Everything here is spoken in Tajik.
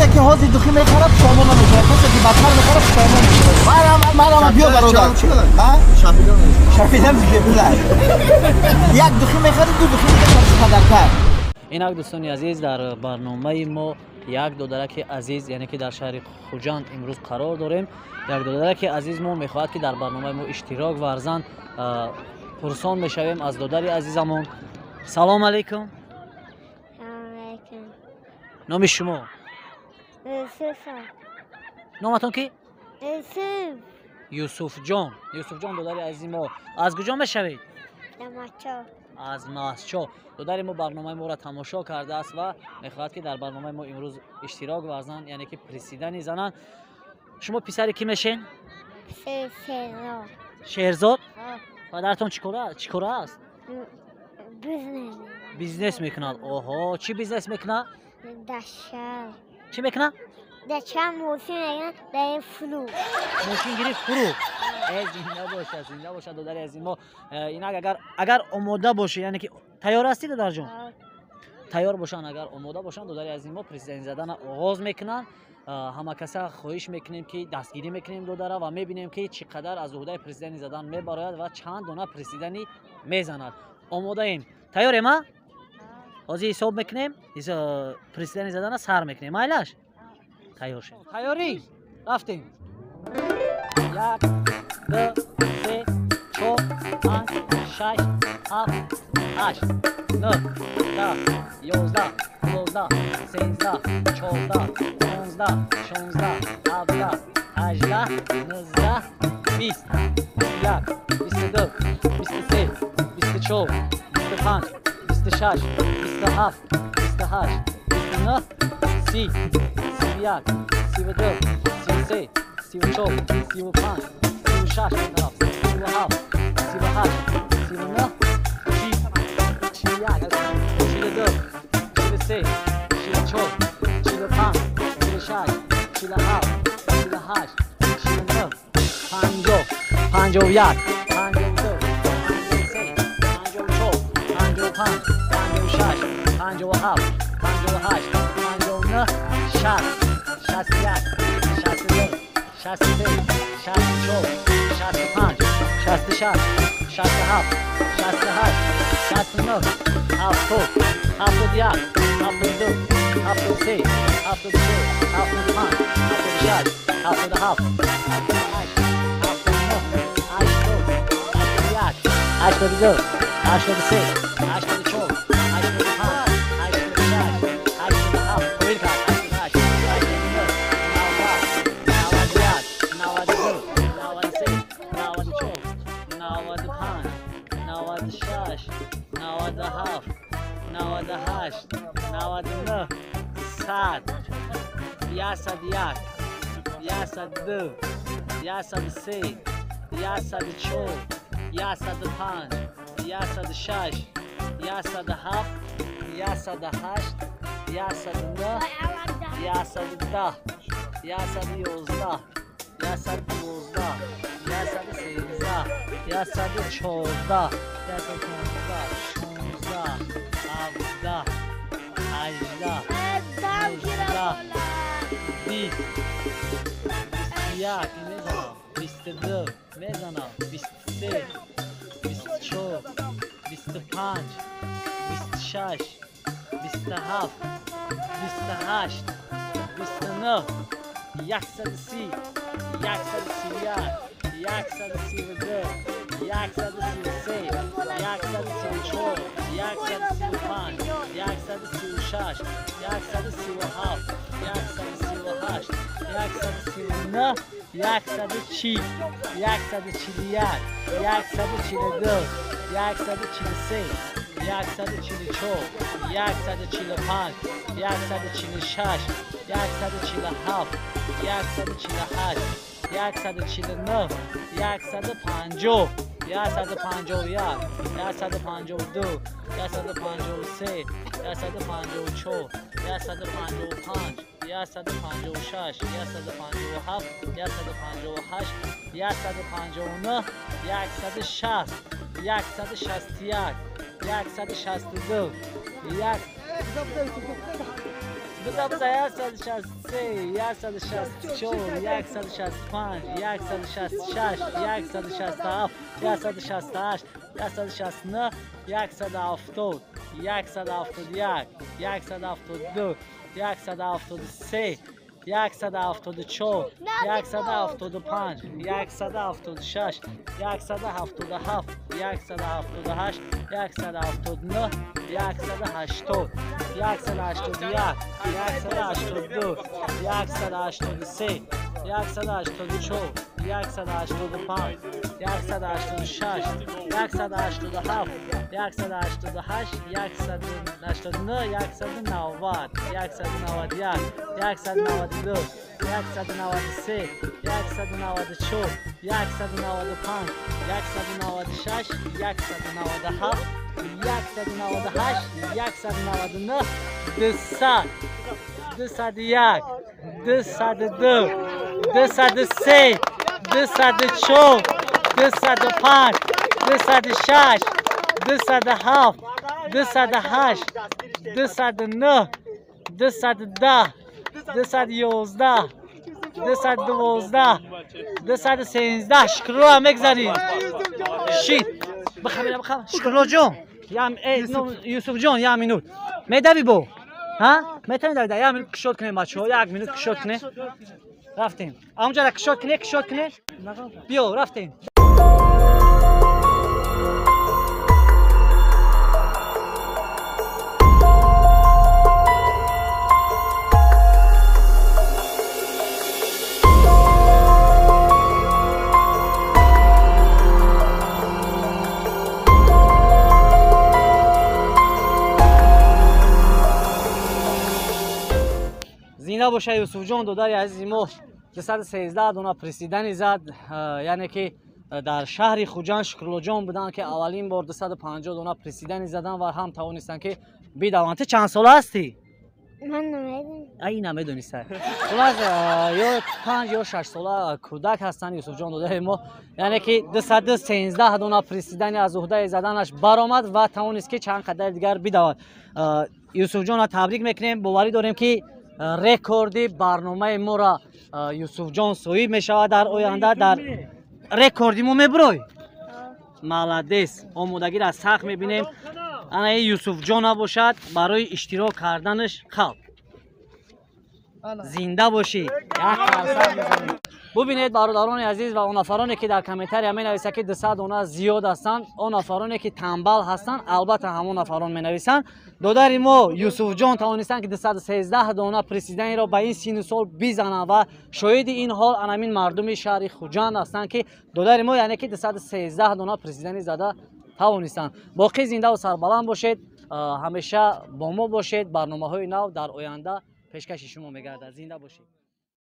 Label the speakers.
Speaker 1: Касе ки ҳозир духи мехарад, пушаймон намешавад. Касе ки бадтар мехарад, пушаймон мешавад. Марама биё, бародар. Шафидам бепулай. Як духи мехари, ду духи мехари.
Speaker 2: Инак, дӯстони азиз, дар барномаи мо як додараки азиз, яъне ки дар шаҳри Хуҷанд имрӯз қарор дорем. Як додараки азиз мо мехоҳад, ки дар барномаи мо иштирок варзанд. Пурсон мешавем аз додари азизамон. Салом алейкум. Номи шумо? Номатон ки? Юсуфҷон. Юсуфҷон, додари азизи мо, аз куҷо мешавед? Аз Масчо. Додари мо барномаи моро тамошо кардааст ва мехоҳад, ки дар барномаи мо имрӯз иштирок варзанд, яъне ки приседания зананд. Шумо писари кӣ мешен? Шерзод. Падаратон чӣ кора аст? Бизнес мекунад. Оҳо, чӣ бизнес мекунад? Чӣ мекунад? Мошин гирифт, фурӯхт. Э, зинда бошад, зинда бошад, додари азизи мо. Инак, агар омода бошӣ, яъне ки тайёр ҳастӣ, додарҷон? Тайёр бошанд, агар омода бошанд, додари азизи мо приседания задана оғоз мекунанд. Ҳама каса хоҳиш мекунем, ки дастгирӣ мекунем додара ва мебинем, ки чӣ қадар аз уҳдаи приседания задан мебарояд ва чанд дона приседания мезанад. Омодаем, тайёрем? А ҳозир ҳисоб мекунем, приседания задана сар мекунем. Майлаш, тайёр шед. Тайёрӣ? Рафтем. Як, ду, се, чор, панҷ, шаш, ҳафт, ҳашт, нӯҳ, 10, 11, 12, 13, 14, 15, 16, 17, 18, 19, 20, 21, 22, 23, 24, 25, 26, 27, 28, 29, 30, 31, 32, 33, 34, 35, 36, 37, 38, 39, 40, 41, 42, 43, 44, 45, 46, 47, 48, 49, 50, 51, 52, 53, 54, 55, 56, 57, 58, 59, 60, 61, 62, 63, 64, 65, 66, 67, 68, 69, 70, 71, 72, 73, 74, 75, 76, 77, 78, 79, 80, 81, 82, 83, 84, 85, 86, 87, қобил кард, 88, 89, 90, 91, 92, 93, 94, 95, 96, 97, 98, 99, 100, 101, 102, 103, 104, 105, 106, 107, 108, 109, 110, 111, 112, 113, 114, 115, 16, 17, 18, 19, 20, 21 мезанам, 22 мезанам, 23, 24, 25, 26, 27, 28, 29, 130, 131, 132, 133, 134, 135, 136, 137, 138, 139, 140, 141, 142, 143, 144, 145, 146, 147, 148, 149, 150, 151, 152, 153, 154, 155, 156, 157, 158, 159, 160, 161, 162, 163, 164, 165, 166, 167, 168, 169, 170, 171, 172, 173, 174, 175, 176, 177, 178, 179, 180, 181, 182, 183, 184, 185, 186, 187, 188, 189, 190, 191, 192, 193, 194, 195, 196, 197, 198, 199, 200, 201, 202, 203, 204, 205, 206, 207, 208, 209, 210, 211, 212, 213. Шукрулло мегзарем. Шит. Бихам, бихам. Шукрулло ҷон. Юсуф ҷон, як минут. Медави бо? Ҳа? Метавонӣ давида? Як минут кушод кунем бачаҳо, як минут кушод кунем. Рафтем. Амҷара кушод кунем, кушод кунем. Биё, рафтем. Зинда боша Юсуфҷон, додари азизи мо, 213 дона приседания зад, яъне ки дар шаҳри Хуҷанд Шукруллоҷон буданд, ки аввалин бор 250 дона приседания заданд ва ҳам тавонистанд, ки бидаванд. Ту чанд сола ҳастӣ?
Speaker 3: Ман намедонам.
Speaker 2: Ай, намедониста. Хулас, ё 5 ё 6 сола кӯдак ҳастанд Юсуфҷон додари мо, яъне ки 213 дона приседания аз уҳдаи заданаш баромад ва тавонист, ки чанд қадари дигар бидавад. Юсуфҷонро табрик мекунем, боварӣ дорем, ки рекорди барномаи моро Юсуфҷон соҳиб мешавад дар оянда. Дар рекорди мо мебурой. Молодец, омодагиро сахт мебинем. Ана Юсуфҷон набошад барои иштирок карданаш қалб. Зинда бошӣ. Як қарсак мезанем. Бубинед бародарони азиз ва он нафароне, ки дар комментария менависанд, ки 200 дона зиёд ҳастанд, он нафароне, ки танбал ҳастанд, албатта ҳамон нафарон менависанд. Додари мо Юсуфҷон тавонистанд, ки 213 дона приседаниро ба ин сину сол бизананд ва шоҳиди ин ҳол анамин мардуми шаҳри Хуҷанд ҳастанд, ки додари мо яъне ки 213 дона приседани зада тавонистанд. Боқӣ зиндаву сарбаланд бошед, ҳамеша бо мо бошед. Барномаҳои нав дар оянда пешкаши шумо мегардад. Зинда бошед.